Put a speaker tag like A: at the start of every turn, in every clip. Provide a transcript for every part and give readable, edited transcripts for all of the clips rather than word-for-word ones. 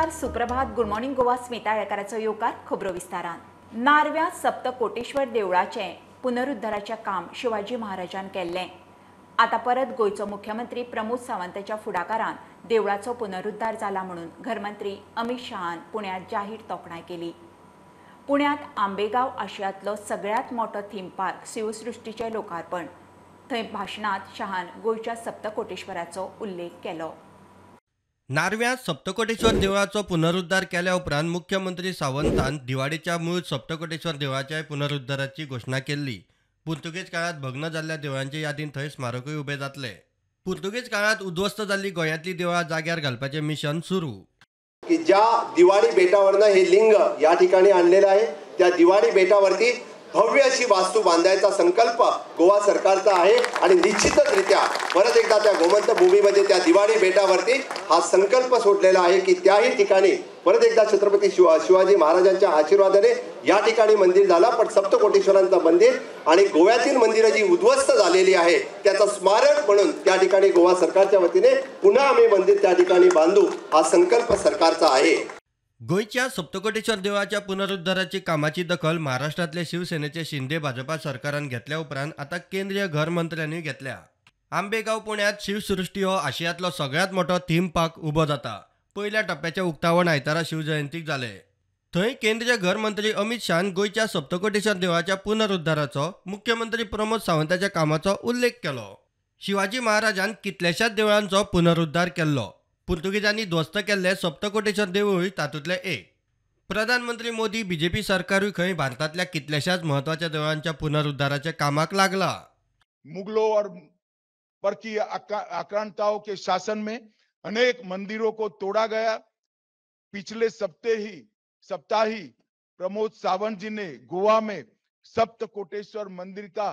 A: नमस्कार, सुप्रभात, good morning Goa. Smita येळकाराचो येवकार खबरो विस्तारान. नार्व्या सप्तकोटेश्वर देवळाचें पुनरुद्धाराचें काम शिवाजी महाराजान केल्लें. आतां परत गोंयचो मुख्यमंत्री प्रमोद सावंताच्या फुडाकारान देवळाचो पुनरुद्धार जाला म्हणून घरमंत्री अमित शहान पुण्यांत जाहीर तोखणाय केली. पुण्यांत आंबेगाव आशियांतलो सगळ्यांत मोटो थीम पार्क शिवसृश्टीचें लोकार्पण. थंय भाशणांत शहान गोंयच्या सप्तकोटेश्वराचो उल्लेख केलो.
B: नार्व्या सप्तकोटेश्वर देवळाचो पुनरुद्धार केल्या उपरांत मुख्यमंत्री सावंतान दिवाडीच्या मूळ सप्तकोटेश्वर देवळाच्या पुनरुद्धाराची घोशणा केल्ली. पुर्तुगेज काळात भग्न जाल्ल्या देवळांचे यादीन थंय स्मारकूय उबे जातले. पुर्तुगेज काळात उद्ध्वस्त जाल्ली गोंयांतली देवळां जाग्यार घालपाचें मिशन सुरू.
C: की ज्या दिवाडी बेटावरनं हे लिंग या ठिकाणी आणलेलं आहे त्या दिवाडी बेटावरती भव्य अशी वास्तू बांधायचा संकल्प गोवा सरकारचा आहे आणि निश्चितचरित्या परत एकदा त्या गोमंत भूमीमध्ये त्या दिवाडी बेटावरती हा संकल्प सोडलेला आहे की त्याही ठिकाणी परत एकदा छत्रपती शिवाजी महाराजांच्या आशीर्वादाने या ठिकाणी मंदिर झालं, पण सप्तकोटेश्वरांचं मंदिर आणि गोव्यातील मंदिरं जी उद्ध्वस्त झालेली आहे त्याचं स्मारक म्हणून त्या ठिकाणी गोवा सरकारच्या वतीने पुन्हा आम्ही मंदिर त्या ठिकाणी बांधू हा संकल्प सरकारचा आहे.
B: गोंयच्या सप्तकोटेश्वर देवळाच्या पुनरुद्धाराची कामाची दखल महाराष्ट्रातले शिवसेनेचे शिंदे भाजपा सरकारान घेतल्या उपरांत आता केंद्रीय घर मंत्र्यांनी घेतल्या. आंबेगाव पुण्यांत शिवसृष्टी हो आशियांतलो सगळ्यांत मोठो थीम पार्क उबो जाता. पयल्या टप्प्याचें उक्तावण आयतारा शिवजयंतीक जालें. थंय केंद्रीय घर मंत्री अमित शहान गोंयच्या सप्तकोटेश्वर देवळाच्या पुनरुद्धाराचो मुख्यमंत्री प्रमोद सावंताच्या कामाचो उल्लेख केलो. शिवाजी महाराजान कितल्याशाच देवळांचो पुनरुद्धार केल्लो. पुर्तुगेजांनी ध्वस्त केल्ले सप्तकोटेश्वर देवूळ तातूंतलें एक. प्रधानमंत्री मोदी बीजेपी सरकारूय खंय भारतांतल्या कितल्याशाच म्हत्वाच्या देवळांच्या पुनरुद्धाराच्या कामाक लागला.
D: मुगलों और परकीय आक्रांताओं के शासन में अनेक मंदिरों को तोड़ा गया. पिछले सप्ताह ही प्रमोद सावंत जी ने गोवा में सप्तकोटेश्वर मंदिर का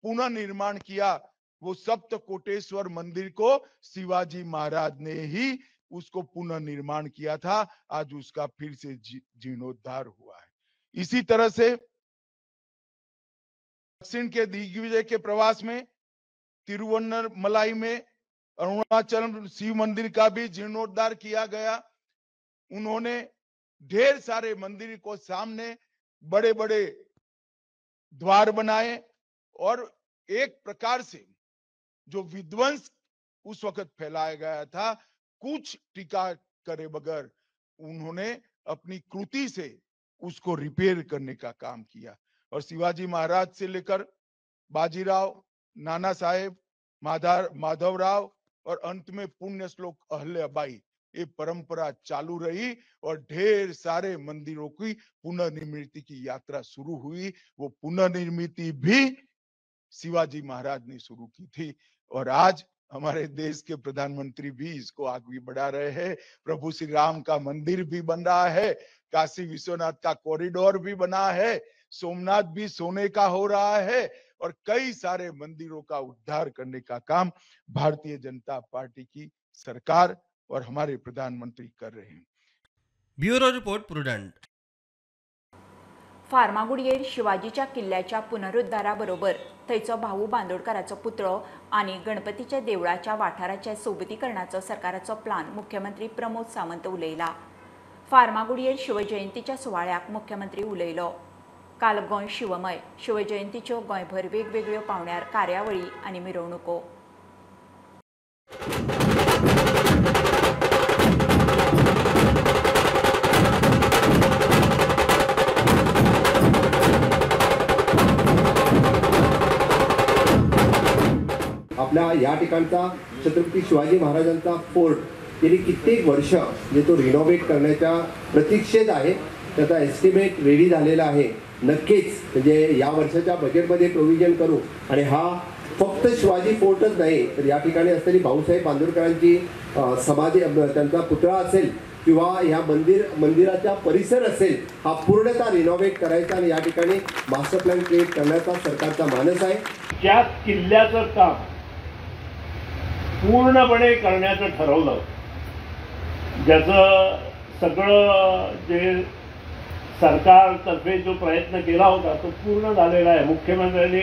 D: पुनर्निर्माण किया. वो सप्तकोटेश्वर मंदिर को शिवाजी महाराज ने ही उसको पुनर्निर्माण किया था. आज उसका फिर से जीर्णोद्धार हुआ है. इसी तरह से दक्षिण के दिग्विजय के प्रवास में तिरुवन्नमलाई में अरुणाचल शिव मंदिर का भी जीर्णोद्धार किया गया. उन्होंने ढेर सारे मंदिर को सामने बड़े बड़े द्वार बनाए और एक प्रकार से जो विध्वंस उस वक्त फैलाया गया था कुछ टीका करे बगैर उन्होंने अपनी कृति से उसको रिपेयर करने का काम किया. और शिवाजी महाराज से लेकर बाजीराव, नाना साहेब, माधवराव और अंत में पुण्य श्लोक अहल्याबाई, ये परंपरा चालू रही और ढेर सारे मंदिरों की पुनर्निर्मिति की यात्रा शुरू हुई. वो पुनर्निर्मिति भी शिवाजी महाराज ने शुरू की थी और आज हमारे देश के प्रधानमंत्री भी इसको आगे बढ़ा रहे हैं. प्रभु श्री राम का मंदिर भी बन रहा है, काशी विश्वनाथ का कॉरिडोर भी बना है, सोमनाथ भी सोने का हो रहा है और कई सारे मंदिरों का उद्धार करने का काम भारतीय जनता पार्टी की सरकार और हमारे प्रधानमंत्री कर रहे हैं.
B: Bureau report, Prudent.
A: फार्मागुडयेर शिवाजीच्या किल्ल्याच्या पुनरुद्धाराबरोबर थंयचो भाऊ बांदोडकाराचो पुतळो आनी गणपतीच्या देवळाच्या वाठाराच्या सोबतीकरणाचो सरकाराचो प्लान मुख्यमंत्री प्रमोद सावंत उलयला. फार्मागुडयेर शिवजयंतीच्या सुवाळ्याक मुख्यमंत्री उलयलो. काल गोंय शिवमय शिवजयंतीच्यो गोंयभर वेगवेगळ्यो पावंड्यार कार्यावळी आनी मिरवणुको.
C: आपल्या या ठिकाणचा छत्रपती शिवाजी महाराजांचा फोर्ट गेली कित्येक वर्ष म्हणजे तो रिनोव्हेट करण्याच्या प्रतीक्षेत आहे. त्याचा एस्टिमेट रेडी झालेला आहे. नक्कीच म्हणजे या वर्षाच्या बजेटमध्ये प्रोव्हिजन करू आणि हा फक्त शिवाजी फोर्टच नाही तर या ठिकाणी असलेली भाऊसाहेब बांदोडकरांची समाधी, त्यांचा पुतळा असेल किंवा ह्या मंदिराचा परिसर असेल हा पूर्णतः रिनोव्हेट करायचा आणि या ठिकाणी मास्टर प्लॅन क्रिएट करण्याचा सरकारचा मानस आहे.
E: ज्या किल्ल्याचं काम पूर्णपणे करण्याचं ठरवलं, ज्याचं सगळं जे सरकारतर्फे जो प्रयत्न केला होता तो पूर्ण झालेला आहे. मुख्यमंत्र्यांनी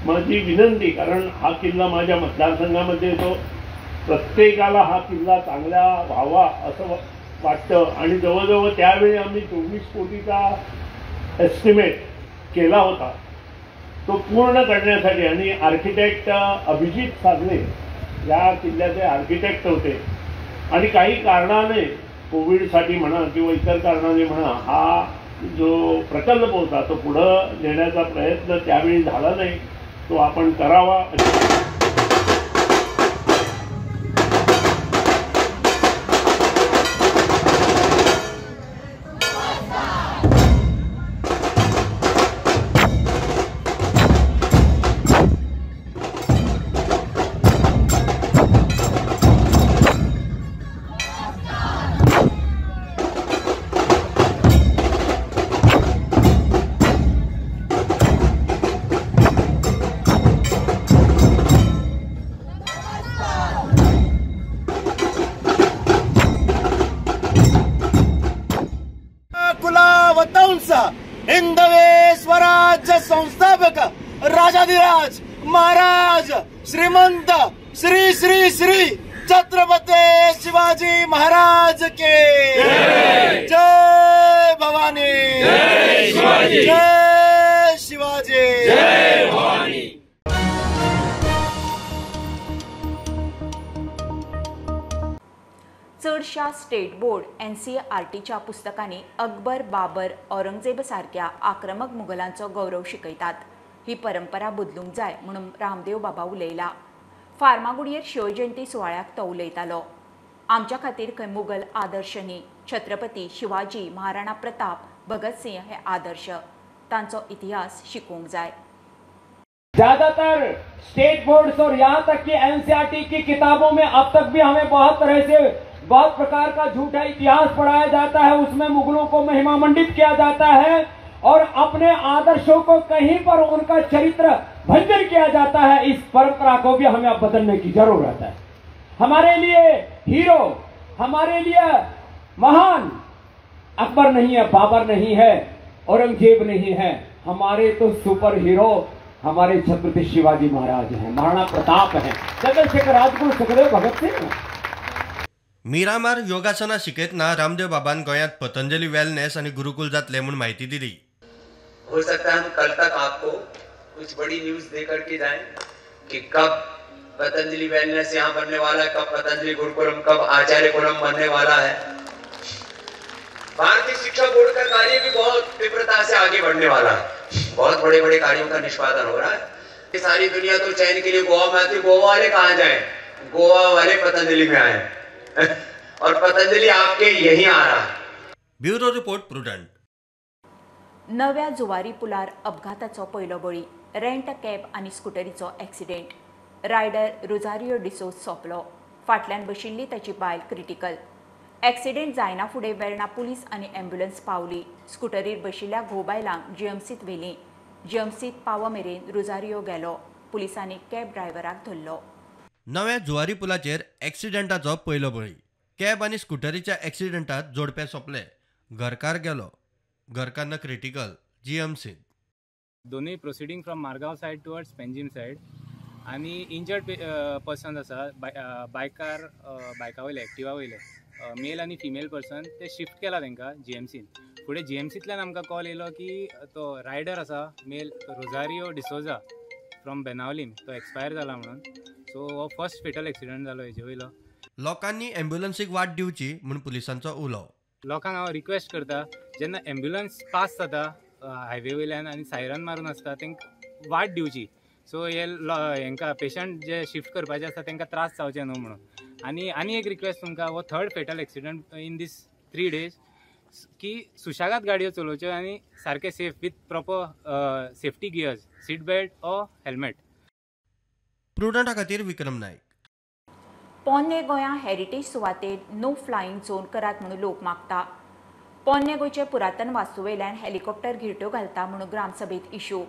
E: माझी विनंती, कारण हा किल्ला माझ्या मतदारसंघामध्ये येतो, प्रत्येकाला हा किल्ला चांगला व्हावा असं वाटतं. आणि जवळजवळ त्यावेळी आम्ही 24 कोटीचा एस्टिमेट केला होता, तो पूर्ण करण्यासाठी आणि आर्किटेक्ट अभिजित सागणे या किल्ल्याचे आर्किटेक्ट होते आणि काही कारणाने कोविडसाठी म्हणा किंवा इतर कारणाने म्हणा हा जो प्रकल्प होता तो पुढं नेण्याचा प्रयत्न त्यावेळी झाला नाही, तो आपण करावा.
F: हिंदवे स्वराज्य संस्थापक राजाधिराज महाराज श्रीमंत श्री श्री श्री छत्रपति शिवाजी महाराज के जय. भवानी जय शिवाजी, जय शिवाजी, जय भवानी.
A: चडशा स्टेट बोर्ड एनसीईआरटीच्या पुस्तकांनी अकबर, बाबर, औरंगजेब सारख्या आक्रमक मुघलांचो गौरव शिकयतात. ही परंपरा बदलूंक जाय म्हणून रामदेव बाबा उलयला. फार्मागुडयेर शिवजयंती सुवाळ्याक तो उलयतालो. आमच्या खातीर खंय मुघल आदर्श न्ही, छत्रपती शिवाजी, महाराणा प्रताप, भगतसिंह हे आदर्श, तांचो इतिहास शिकोवंक जाय.
G: ज्यादातर स्टेट बोर्ड्स और यहाँ तक कि एनसीईआरटी की किताबों में अब तक भी हमें बहुत तरह से बहुत प्रकार का झूठा इतिहास पढ़ाया जाता है। उसमें मुगलों को महिमा मंडित किया जाता है और अपने आदर्शों को कहीं पर उनका चरित्र भंजन किया जाता है। इस परंपरा को भी हमें अब बदलने की जरूरत है। हमारे लिए हीरो, हमारे लिए महान अकबर नहीं है, बाबर नहीं है, औरंगजेब नहीं है, हमारे तो सुपर हीरो हमारे छत्रपति शिवाजी महाराज हैं, महाराणा प्रताप हैं, चंद्रशेखर राजगुरु, सुखदेव, भगत सिंह।
B: मिरामार योगासना शिकयतना रामदेव बाबान गोंयांत पतंजली वेलनेस आनी गुरुकुल जातले म्हूण म्हायती दिली.
H: हो सकता है हम कल तक आपको कुछ बड़ी न्यूज दे करके जाएं कि कब पतंजलि वेलनेस यहाँ बनने वाला है, कब पतंजलि गुरुकुलम, कब आचार्य कुलम बनने वाला है। भारतीय शिक्षा बोर्ड का कार्य भी बहुत तीव्रता से आगे बढ़ने वाला है। बहुत बड़े बड़े कार्यों का निष्पादन हो रहा है। सारी दुनिया तो चैन के लिए गोवा में आती, गोवा वाले कहाँ जाए, गोवा वाले पतंजलि में आए और पतंजलि आपके यही आ रहा है।
B: Bureau report, Prudent.
A: नव्या जुवारी पुलार अपघाताचो पयलो बळी, रेंट कॅब आनी स्कुटरीचो एक्सिडेंट. रायडर रोजारियो डिसोज सोंपलो. फाटल्यान बशिल्ली ताची बायल क्रिटिकल. एक्सिडेंट जायना फुडें वेर्णा पुलीस आनी ॲम्ब्युलन्स पावली. स्कुटरीर बशिल्ल्या घोव बायलांक जीएमसीत व्हेलीं. जीएमसीत पावो मेरेन रोजारियो गेलो. पुलिसांनी कॅब ड्रायव्हराक धरलो.
B: नव्या जुवारी पुलाचेर एक्सिडेंटाचो पयलो बळी, कॅब आनी स्कुटरीच्या एक्सिडेंटात जोडपें सोंपलें. घरकार गेलो, घरकान्न क्रिटिकल, जीएमसीत.
I: दोनूय proceeding from Margao side towards Panjim side आनी इंजर्ड पर्सन आसा बायकार, बायका वयले, एक्टिवा वयले मेल आनी फिमेल पर्सन, ते शिफ्ट केला तांकां जीएमसीन. फुडें जीएमसींतल्यान आमकां कॉल येयलो की तो रायडर आसा मेल रोजारियो डिसोजा फ्रॉम बेनावलीम, तो एक्सपायर जाला म्हणून. सो हो फर्स्ट फेटल एक्सिडंट जालो हेजे वयलो.
B: लोकांनी ॲम्ब्युलन्सीक वाट दिवची म्हूण पुलिसांचो उलो.
I: लोकांक हांव रिक्वेस्ट करता, जेन्ना ॲम्ब्युलन्स पास जाता हायवे वयल्यान आनी सायरन मारून आसता तांकां वाट दिवची. सो हे हेंकां पेशंट जे शिफ्ट करपाचे आसता तांकां त्रास जावचे न्हू म्हणून. आनी आनी एक रिक्वेस्ट तुमकां, हो third fatal accident in this 3 days की सुशेगाद गाडयो चलोवच्यो आनी सारके safe with proper safety gears, seat belt or helmet.
B: प्रुडंटा खातीर विक्रम नायक.
A: पोन्ने गोंया हेरिटेज सुवातेर नो फ्लायिंग झोन करात म्हणून लोक मागता. पोन्ने गोंयचे पुरातन वास्तुवेल्यान हेलिकॉप्टर घिरट्यो घालता म्हणून ग्रामसभेत इशू.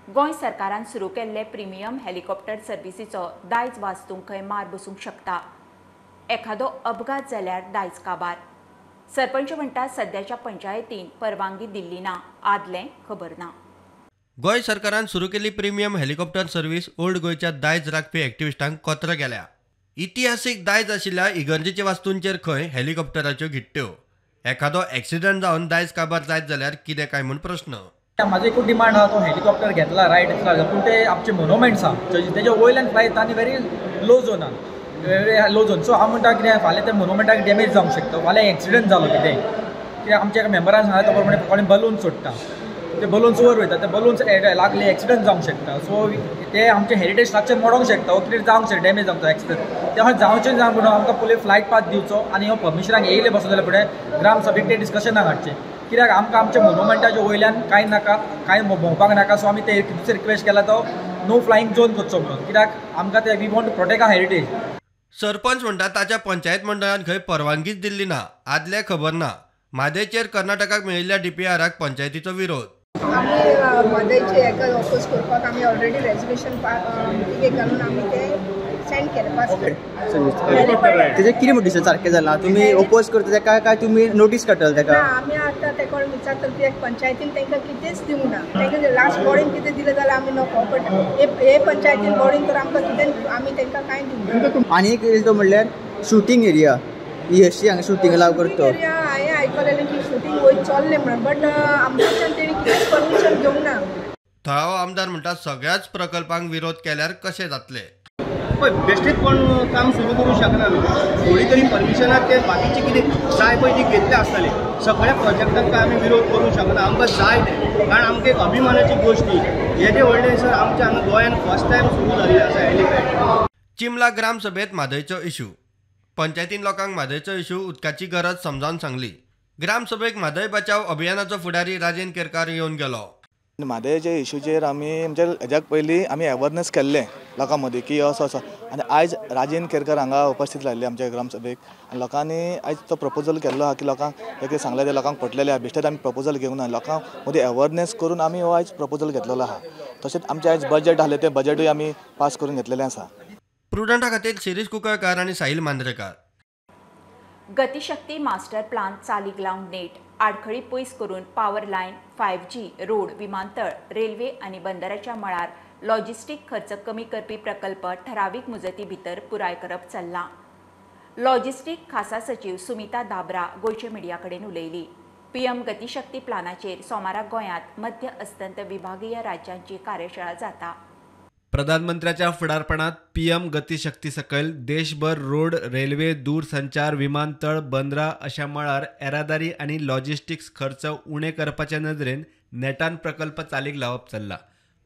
A: गोंय सरकारान सुरू केल्ले प्रिमियम हेलिकॉप्टर सर्विसीचो दायज वास्तूंक खंय मार बसूंक शकता. एखादो अपघात जाल्यार दायज काबार. सरपंच म्हणटा सद्याच्या पंचायतीन परवानगी दिल्ली ना, आदलें खबर ना.
B: गोंय सरकारान सुरू केल्ली प्रिमियम हेलिकॉप्टर सर्वीस ओल्ड गोंयच्या दायज राखपी एक्टिविस्टांक कोत्र गेल्या. इतिहासीक दायज आशिल्ल्या इगर्जेच्या वास्तूंचेर खंय हेलिकॉप्टराच्यो घिट्ट्यो. एखादो एक्सिडंट जावन दायज काबार जायत जाल्यार कितें काय म्हूण प्रश्न.
J: म्हाजो एकूच डिमांड आहा, तो हेलिकॉप्टर घेतला रायट घेतला पूण ते आमचे मोनुमेंट्स आहा तेजे वयल्यान फ्लाय येता आनी व्हेरी लो झोनान, व्हेरी लो झोन. सो हांव म्हणटा कितें फाल्यां त्या मोनुमेंटाक डॅमेज जावंक शकता, फाल्यां एक्सिडंट जालो कितें कित्याक आमच्या एका मेम्बरान सांगला तो प्रमाणे कोणी बलून सोडटा, ते बलून्स वयर वयता, ते बलून्स लागले एक्सिडंट जावंक शकता. सो ते आमचे हेरिटेज स्ट्रक्चर मोडोंक शकता, कितें जावंक शकता, डॅमेज जावंक शकता एक्सिडंट. ते जावचें ना म्हणून आमकां पयलीं फ्लायट पाथ दिवचो आनी हो परमिशनाक येयले बसून जाल्यार फुडें ग्राम सभेक ते डिस्कशनाक हाडचें, कित्याक आमकां आमच्या मोनुमेंटाच्या वयल्यान कांय नाका, कांय भोंवपाक नाका. सो आमी ते दुसरे रिक्वेस्ट केला तो नो फ्लायिंग झोन करचो म्हणून, कित्याक आमकां ते we want to protect our heritage.
B: Sarpanch म्हणटा ताच्या पंचायत मंडळान खंय परवानगीच दिल्ली ना, आदले खबर ना. म्हादयचेर कर्नाटकाक मेळिल्ल्या डीपीआराक पंचायतीचो विरोध.
K: आमी म्हादयचे एका ऑपोज करपाक आमी ऑलरेडी रेजोल्युशन मिटिंगेक घालून आमी ते सेंड केलें पास केलें.
L: तेजें कितें म्हणटा सारकें जालां, तुमी ओपोज करता तेका काय तुमी नोटीस काडटले तेका?
K: ना, आमी आतां तेका विचारतले कित्याक पंचायतीन तांकां कितेंच दिवंक ना. तांकां लास्ट बॉडीन कितें दिलें जाल्यार आमी नको, बट हे पंचायतीन बॉडीन तर आमकां कितें आमी तांकां कांय दिवंक ना.
L: आनी एक तो म्हणल्यार शुटींग एरिया, ESC हांगा शुटींग अलाव करता.
K: एरिया हांवें आयकलेलें की शुटींग वयर चल्लें म्हणून, बट आमच्याच्यान तेणी कितेंच परमिशन घेवंक ना.
B: थळावो आमदार म्हणटा सगळ्याच प्रकल्पांक विरोध केल्यार कशें जातलें?
M: पळय बेश्टेच कोण काम सुरू करूंक शकना न्हू, थोडी तरी परमिशनां ते बाकीची कितें जाय पळय ती घेतले आसतले. सगळ्या प्रोजेक्टांक आमी विरोध करूंक शकना, आमकां जाय तें, कारण आमकां एक अभिमानाची गोश्ट ही. येदें व्हडलें सर आमच्या हांगा गोंयांत फर्स्ट टायम सुरू जाल्लें आसा हेलिपॅड.
B: चिमला ग्रामसभेत म्हादयचो इशू. पंचायतीन लोकांक म्हादयचो इशू, उदकाची गरज समजावन सांगली. ग्रामसभेक म्हादय बचाव अभियानाचो फुडारी राजेंद्र केरकार येवन गेलो.
N: म्हादयच्या इशूचेर आमी म्हणजे हेज्याक पयलीं आमी अवेरनेस केल्लें लोकां मदीं की असो असो, आनी आयज राजेंद्र केरकर हांगा उपस्थीत राहिल्ले आमच्या ग्रामसभेक आनी लोकांनी आयज तो प्रपोजल केल्लो आहा की लोकांक जें कितें सांगलें तें लोकांक पटलेलें आहा. बेश्टेच आमी प्रपोजल घेवंक ना, लोकां मदीं अवेरनेस करून आमी हो आयज प्रपोजल घेतलेलो आहा. तशेंच आमचें आयज बजट आहलें तें बजटूय आमी पास करून घेतलेलें आसा.
B: प्रुडंटा खातीर शिरीष कुंकळकार आनी साहिल मांद्रेकार.
A: गतिशक्ती मास्टर प्लान चालीक लावंक नेट, आडखळी पयस करून पॉवर लायन, 5G, road, विमानतळ, रेल्वे आनी बंदराच्या मळार लॉजिस्टीक खर्च कमी करपी प्रकल्प ठरावीक मुजती भितर पुराय करप चल्लां. लॉजिस्टीक खासा सचीव सुमिता दाबरा गोंयच्या मिडिया कडेन उलयली. पीएम गतिशक्ती प्लानाचेर सोमारा गोंयांत मध्य अस्तंत विभागीय राज्यांची कार्यशाळा जाता.
O: प्रधानमंत्र्याच्या फुडारपणात पीएम गतिशक्ती सकयल देशभर रोड, रेल्वे, दूरसंचार, विमानतळ, बंदरां अशा मळार येरादारी आनी लॉजिस्टिक्स खर्च उणे करपाच्या नदरेन नेटान प्रकल्प चालीक लावप चल्ला.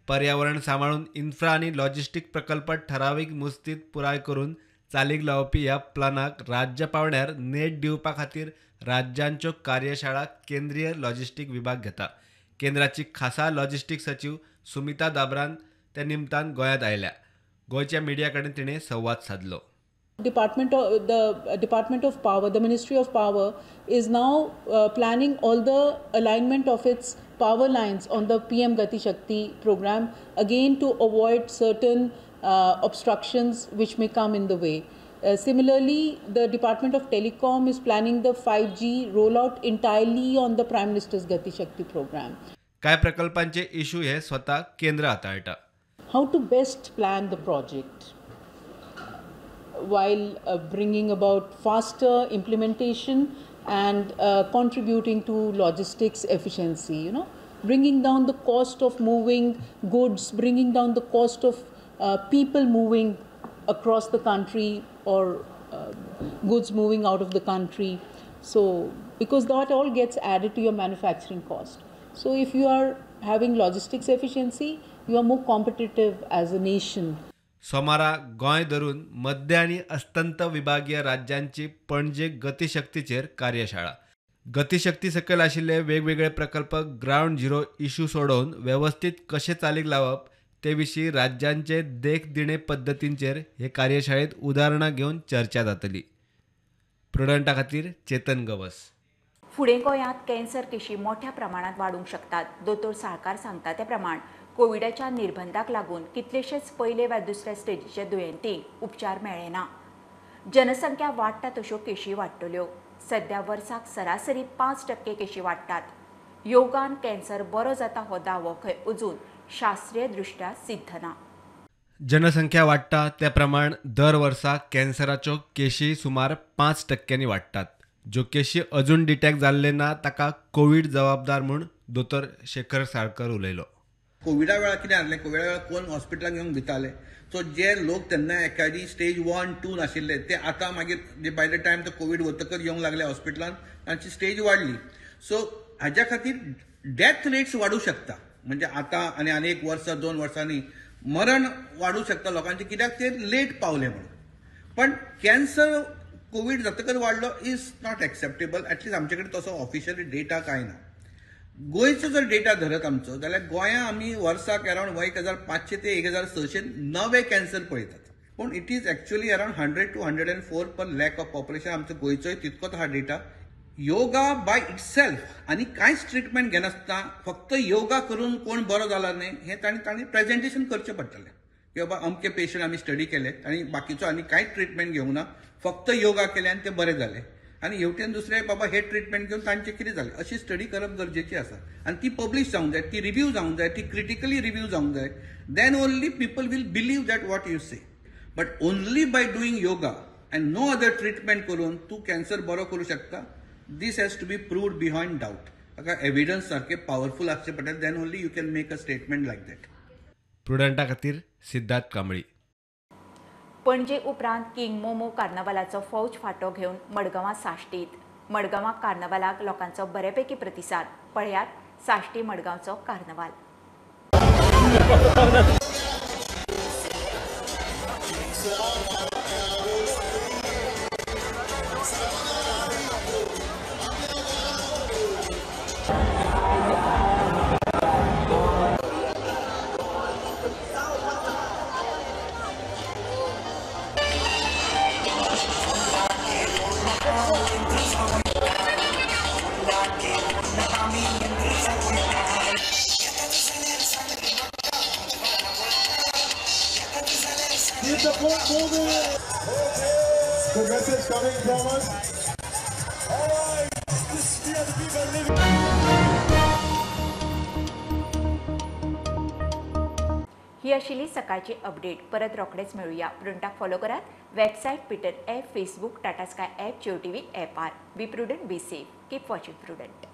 O: पर्यावरण सांबाळून इन्फ्रा आनी लॉजिस्टीक प्रकल्प ठरावीक मुस्तीत पुराय करून चालीक लावपी ह्या प्लानाक राज्य पावंड्यार नेट दिवपा खातीर राज्यांच्यो कार्यशाळा केंद्रीय लॉजिस्टीक विभाग घेता. केंद्राची खासा लॉजिस्टीक सचीव सुमिता दाबरान त्या निमतान गोंयांत आयल्या. गोंयच्या मिडिया कडेन तिणें संवाद सादलो.
P: The Department of Power, the Ministry of Power is now planning all the alignment of its power lines on the PM Gati Shakti program, again to avoid certain obstructions which may come in the way. Similarly, the Department of Telecom is planning the 5G rollout entirely on the Prime Minister's Gati Shakti program.
O: काय प्रकल्पांचे issue हे स्वतः केंद्र हाताळटा.
P: How to best plan the project while bringing about faster implementation and contributing to logistics efficiency, you know, bringing down the cost of moving goods, bringing down the cost of people moving across the country or goods moving out of the country. So, because that all gets added to your manufacturing cost. So, if you are having logistics efficiency, you are more competitive as a nation.
O: सोमारा गोंय धरून मध्य आनी अस्तंत विभागीय राज्यांची पणजे गतिशक्तीचेर कार्यशाळा. गतिशक्ती सकयल आशिल्ले वेगवेगळे प्रकल्प ग्रावंड झिरो इशू सोडोवन वेवस्थीत कशें चालीक लावप ते विशीं राज्यांचे देखदिणे पद्दतींचेर हे कार्यशाळेंत उदाहरणां घेवन चर्चा जातली. प्रुडंटा खातीर चेतन गवस.
A: फुडें गोंयांत कॅन्सर केशी मोठ्या प्रमाणांत वाडूंक शकतात. दोतोर साळकार सांगता ते प्रमाण कोविडाच्या निर्बंधाक लागून कितलेशेच पयले वा दुसऱ्या स्टेजीचे दुयेंतींक उपचार मेळ्ळे ना. जनसंख्या वाडटा तश्यो केशी वाडटल्यो. सध्या वर्साक सरासरी 5% केशी वाडटात. योगान कॅन्सर बरो जाता हो दावो खंय अजून शास्त्रीय दृष्ट्या सिद्ध ना.
O: जनसंख्या वाडटा त्या प्रमाण दर वर्सा कॅन्सराच्यो केशी सुमार 5% वाडटात. ज्यो केशी अजून डिटेक्ट जाल्ले ना ताका कोवीड जबाबदार म्हूण दोतोर शेखर साळकर उलयलो.
Q: कोविडा वेळार कितें जालें, कोविडा वेळार कोण हॉस्पिटलाक येवंक भिताले, सो जे लोक तेन्ना एकादी स्टेज 1, 2 नाशिल्ले ते आतां मागीर बाय the time तो कोवीड वतकच येवंक लागले हॉस्पिटलान, तांची स्टेज वाडली. सो हाज्या खातीर डेथ रेट्स वाडूं शकता, म्हणजे आतां आनी आनी एक वर्सा 2 वर्सांनी मरण वाडूं शकता लोकांचें, कित्याक ते लेट पावले म्हणून. पण कॅन्सर कोवीड जातकच वाडलो is not acceptable, at least आमचे कडेन तसो ऑफिशियली डेटा कांय ना. गोंयचो जर डेटा धरत आमचो जाल्यार गोंया आमी वर्साक अरावंड 1500 ते 1600 नवे कॅन्सर पळयतात, पूण it is actually around 100 to 104 per lakh of population. आमचो गोंयचोय तितकोच हा डेटा. योगा बाय इटसेल्फ आनी कांयच ट्रिटमेंट घेनासतना फक्त योगा करून कोण बरो जाला न्ही हें तांणी प्रेजेंटेशन करचें पडटलें की बाबा अमके पेशंट आमी स्टडी केले आनी बाकीचो आनी कांयच ट्रिटमेंट घेवंक ना, फक्त योगा केले आनी ते बरे जाले, आनी हेवटेन दुसरे बाबा हे ट्रिटमेंट घेवन तांचें कितें जालें, अशी स्टडी करप गरजेची आसा आनी ती पब्लीश जावंक जाय, ती रिव्यू जावंक जाय, ती क्रिटिकली रिव्यू जावंक जाय. Then only people will believe that what you say. But only by doing yoga and no other treatment करून तूं कॅन्सर बरो करूं शकता, this has to be proved beyond doubt. हाका एविडन्स सारके पावरफूल आसचे पडटा, then only you can make a statement like that.
O: प्रुडंटा खातीर सिद्धार्थ कांबळी.
A: पणजे उपरांत किंग मोमो कार्नवालाचो फौज फांटो घेवन मडगांवां साश्टीत. मडगांवां कार्नवालाक लोकांचो बरेपैकी प्रतिसाद. पळयात साश्टी मडगांवचो carnival.
D: The message coming from us. All right, we are the people living.
A: ही आशिल्ली सकाळची अपडेट. परत रोखडेच मेळुया. प्रुडंटाक फॉलो करात. Website, Twitter app, Facebook, Tata Sky app, Jio TV ऍपार. Be prudent, be safe, keep watching Prudent.